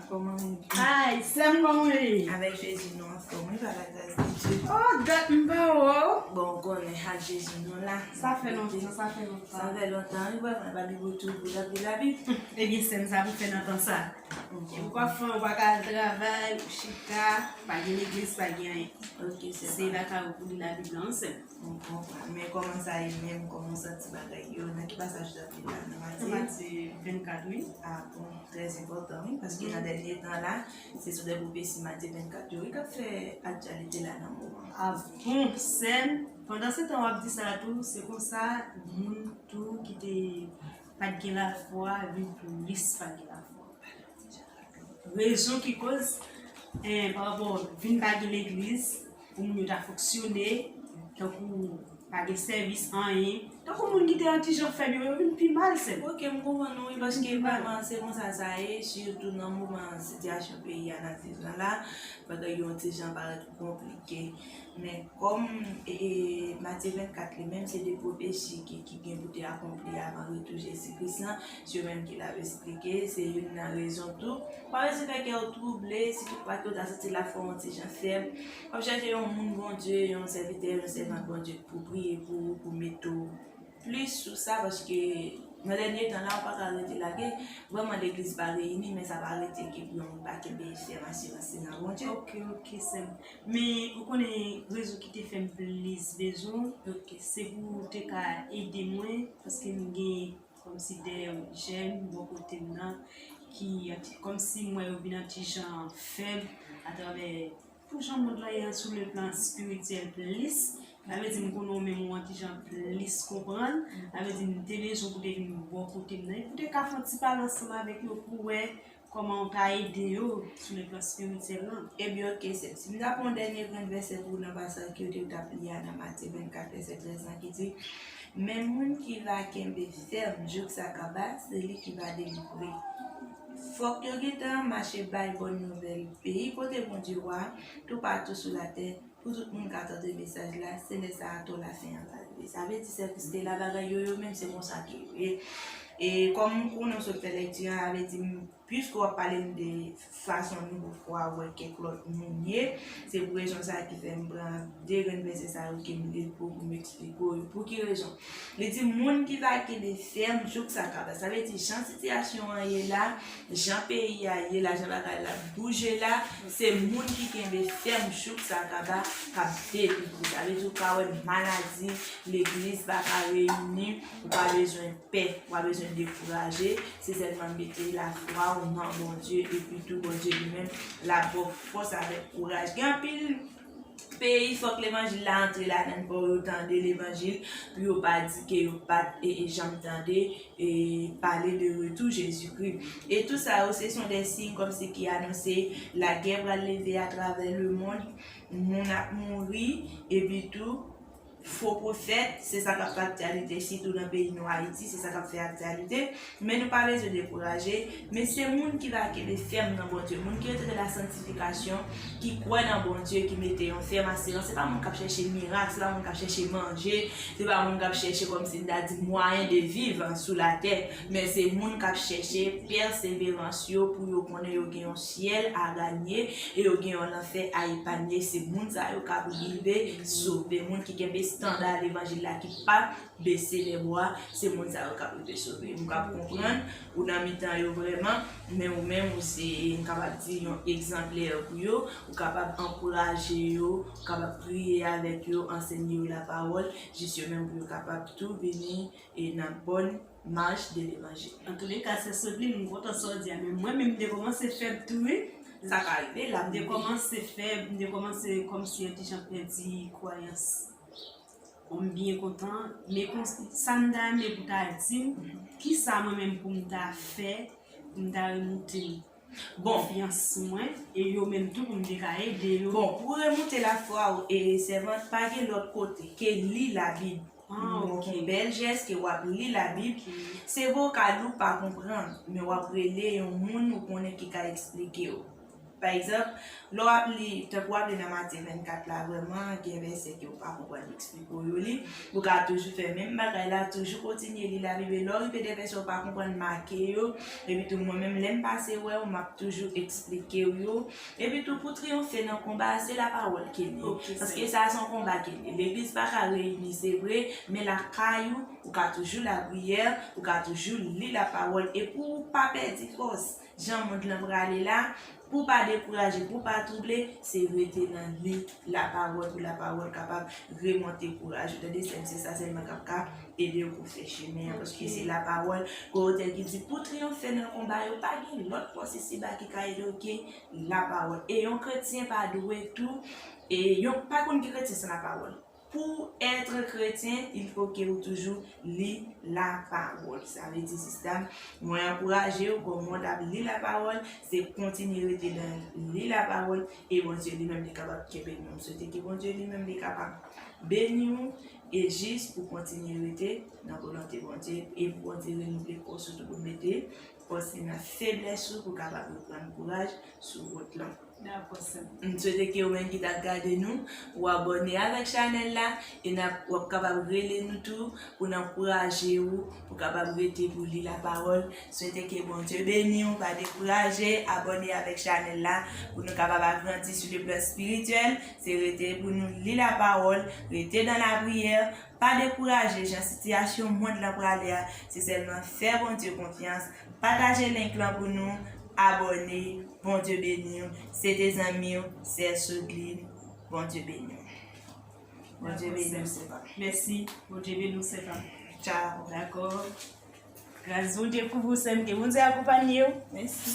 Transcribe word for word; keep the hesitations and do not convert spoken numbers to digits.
Kòman ou ye? Ay, sè m, kòman w ye? Avèk Jezi nou anfòm, wi, pa la gras de Dye. Oh, dat m pa wè w. Bon, ou konnen ak Jezi nou la. Sa fè lontan, sa fè lontan. Sa fè lontan, wi, vrèman, Labib ou toujou, Labib, Labib. Ebyen, sè m, sa pou fè nan tan sa. E ou pa fè, ou pa ka al travay, ou chita, pa gen legliz, pa gen anyen. Ok, sè. Se lakay ou pou li Labib la, wi, sè m. M konprann. Men kòman sa ye menm, kòman w santi bagay yo, nan ki pasaj ou t ap li la, nan Matye? Matye vennkat, wi. Ah bon, trè enpòtan, wi, paske nan dènye tan la, se sou de pwofesi Matye vennkat yo, wi, k ap fè aktyalite la nan moman. Ah bon, sè m, pandan se tan w ap di sa a tou, se konsa, moun tou ki te pa t gen lafwa, vin plis pa t gen lafwa. Rezon ki koz, eh, pa rapò vin pa gen legliz, pou moun yo ta fonksyone, tankou pa gen sèvis, anyen. Tankou moun ki te yon ti jan fèb yo, yo vin pi mal, sè m. Ok, m konprann ou, wi, paske vrèman, se konsa sa ye, sitou nan moman sitiyasyon peyi a nan ti jan la, bagay yo yon ti jan parèt konplike. Men kòm, e, e, Matye vennkat li menm, se de pwofesi ki, ki gen pou te akonpli avan retou Jezi Kris lan, se yo menm ki l ap esplike, se youn nan rezon tou. Pa bezwen fè kè w twouble, si toutfwa ke w ta santi lafwa w yon ti jan fèb. W ap chèche yon moun Bondye, yon sèvitè, yon sèvant Bondye pou priye pou ou, pou mete w plis sou sa, paske nan dènye tan la, ou pa ka rete lage. Vrèman, legliz pa reyini, men sa pa rete ke pou yon moun pa kenbe fèm asirans li nan Bondye. Ok, ok, sè m. Men ou konnen rezon ki te fè m plis bezwen w, se pou ou te ka ede mwen, paske m gen kòmsi de jèn bò kote m nan, ki kòmsi m wè yo vin yon ti jan fèb atravè pou jan mond lan ye sou le plan espirityèl plis. Sa vle di m konnen w menm ou yon ti jan plis konprann. Sa vle di m te bezwen pou te vin bò kote m nan, e pou te ka fè yon ti pale ansanm avèk yo pou wè kòman w ka ede yo sou le plan espirityèl lan. Ebyen, ok, sè m. Si m ta pran yon dènye grenn vèsè pou ou nan pasaj ke w te t ap li a nan Matye vennkat, vèsè trèz lan ki di, men moun ki va kenbe fèm jouk sa kaba, se li ki va delivre. Fòk yo gentan mache bay bòn nouvèl peyi kote Bondye wa, toupatou sou latè, pou tout moun ka tande mesaj la, se lè sa a tan lafen an va rive. Sa vle di, sè Kristela, bagay yo, yo menm, se konsa ke yo ye. E kòm m konnen w sot fè lèkti an, sa vle di, m, piske w ap pale m de fason nouvo fwa ou wè kèk lòt moun ye, se pou rezon sa a ki fè m pran de grenn vèsè sa yo ke m li pou, pou m eksplike w yo. Pou ki rezon? Li di, moun ki va kenbe fèm jouk sa kaba. Sa vle di, jan sitiyasyon an ye la, jan peyi a ye la, jan bagay la bouje la, se moun ki kenbe fèm jouk sa kaba k ap delivre. Sa vle di, ou ka wè maladi, legliz pa ka reyini, ou pa bezwen pè, ou pa bezwen dekouraje, se sèlman mete lafwa w nan Bondye, epi tou Bondye li menm l ap ba w fòs avèk kouraj. Gen anpil peyi, fòk levanjil la antre ladann, fò yo tande levanjil, pou yo pa di ke yo pa t, e, e, janm tande, e, pale de retou Jezikri. E tou sa yo, se son de siy kòmsi ki anonse lagè pral leve atravè lemonn, moun ap mouri, epi tou, fo pwofèt, se sa k ap fè aktyalite, sitou nan peyi nou, Ayiti, se sa k ap fè aktyalite. Men nou pa bezwen dekouraje, men se moun ki va kenbe fèm nan Bondye, moun ki rete nan la sanktifikasyon, ki kwè nan Bondye, ki mete yon fèm asirans. Se pa moun k ap chèche mirak, se pa moun k ap chèche manje, se pa moun k ap chèche, kòmsi m ta di, mwayen de viv sou latè, men se moun k ap chèche pèseverans yo pou yo konnen yo gen yon syèl a ganye e yo gen yon lanfè a epanye. Se moun sa yo k ap rive sove, moun ki kenbe estanda levanjil la, ki pa bese lè bwa, se moun sa yo k ap rive sove. M p ap konprann ou nan mitan yo vrèman, men ou menm ou se, m kapab di, yon egzanplè pou yo, ou kapab ankouraje yo, ou kapab priye avèk yo, ansenye yo lapawòl, jis yo menm pou yo kapab tou vini e nan bòn mach de levanjil. Antouleka, sè Soline, m kontan sa w di a, men mwen menm, m te kòmanse fèb tou, wi. Sa ka rive, la m te kòmanse fèb, m te kòmanse kòmsi yon ti jan pèdi kwayans. Bon, m byen kontan, men konsi, sa m ta renmen pou ta di m, kisa mwen menm pou m ta fè, pou m ta remoute konfyans mwen, e yo menm tou pou m te ka ede yo. Bon, pou remoute lafwa w, e sèvant, pa gen lòt kote ke li Labib. Ah, ok. Yon bèl jès ke w ap li Labib. Ok. Se vokal ou pa konprann, men w ap rele yon moun ou konnen ki ka eksplike w. Pa egzanp, lè w ap li, tankou w ap li nan Matye vennkat la, vrèman, gen vèsè ke w pa konprann, yo eksplike w yo li, ou ka toujou fè menm bagay la, toujou kontinye li Labib, e lè w rive de vèsè w pa konprann, make yo, epi tou mwen menm, lè m pase wè w, m ap toujou eksplike w yo, epi tou pou triyonfe nan konba a, se lapawòl ke li ye, paske sa se yon konba ke li ye. Legliz pa ka reyini, se vre, men lakay ou, ou ka toujou lapriyè, ou ka toujou li lapawòl, e pou w pa pèdi fòs, jan mond lan prale la, pou w pa dekouraje, pou w pa twouble, se rete nan li lapawòl, pou lapawòl kapab remonte kouraj ou. Tande, sè m, se sa sèlman k ap ka ede w pou fè chemen an, paske se lapawòl. Gen yon otè ki di, pou triyonfe nan konba yo, pa gen lòt fòs isiba ki ka ede w ke lapawòl. E yon kretyen pa dwe tou, e yon, pa konn gen kretyen san lapawòl. Pou être chrétien, il faut que ou toujou li lapawòl. Sa vle di, sistèm, mwen ankouraje w, kòm mwen t ap li lapawòl, se kontinye rete nan li lapawòl, e Bondye li menm li kapab kenbe nou. M swete ke Bondye li menm li kapab beni w, e jis pou kontinye rete nan volonte Bondye, e pou Bondye renouvle fòs ou tou, pou mete fòs li nan feblès ou, pou kapab reprann kouraj sou wout lan. Dakò, sè m. M swete ke ou menm ki t ap gade nou, ou abòne avèk chanèl la, e n ap, w ap kapab rele nou tou pou n ankouraje ou, pou kapab rete pou li lapawòl. Swete ke Bondye beni w, pa dekouraje, abòne avèk chanèl la, pou nou kapab agrandi sou le plan espirityèl. Se rete pou nou li lapawòl, rete nan lapriyè, pa dekouraje, jan sitiyasyon mond lan prale a, se sèlman fè Bondye konfyans, pataje link lan pou nou, abòne, Bondye beni w, se te zanmi w, sè Soudline, Bondye beni w. Bondye beni w, sè pa m. Mèsi, Bondye beni w, sè pa m. Tchao. Dakò. Gras Bondye kouvri w, sè m, ke Bondye akonpanye w. Mèsi.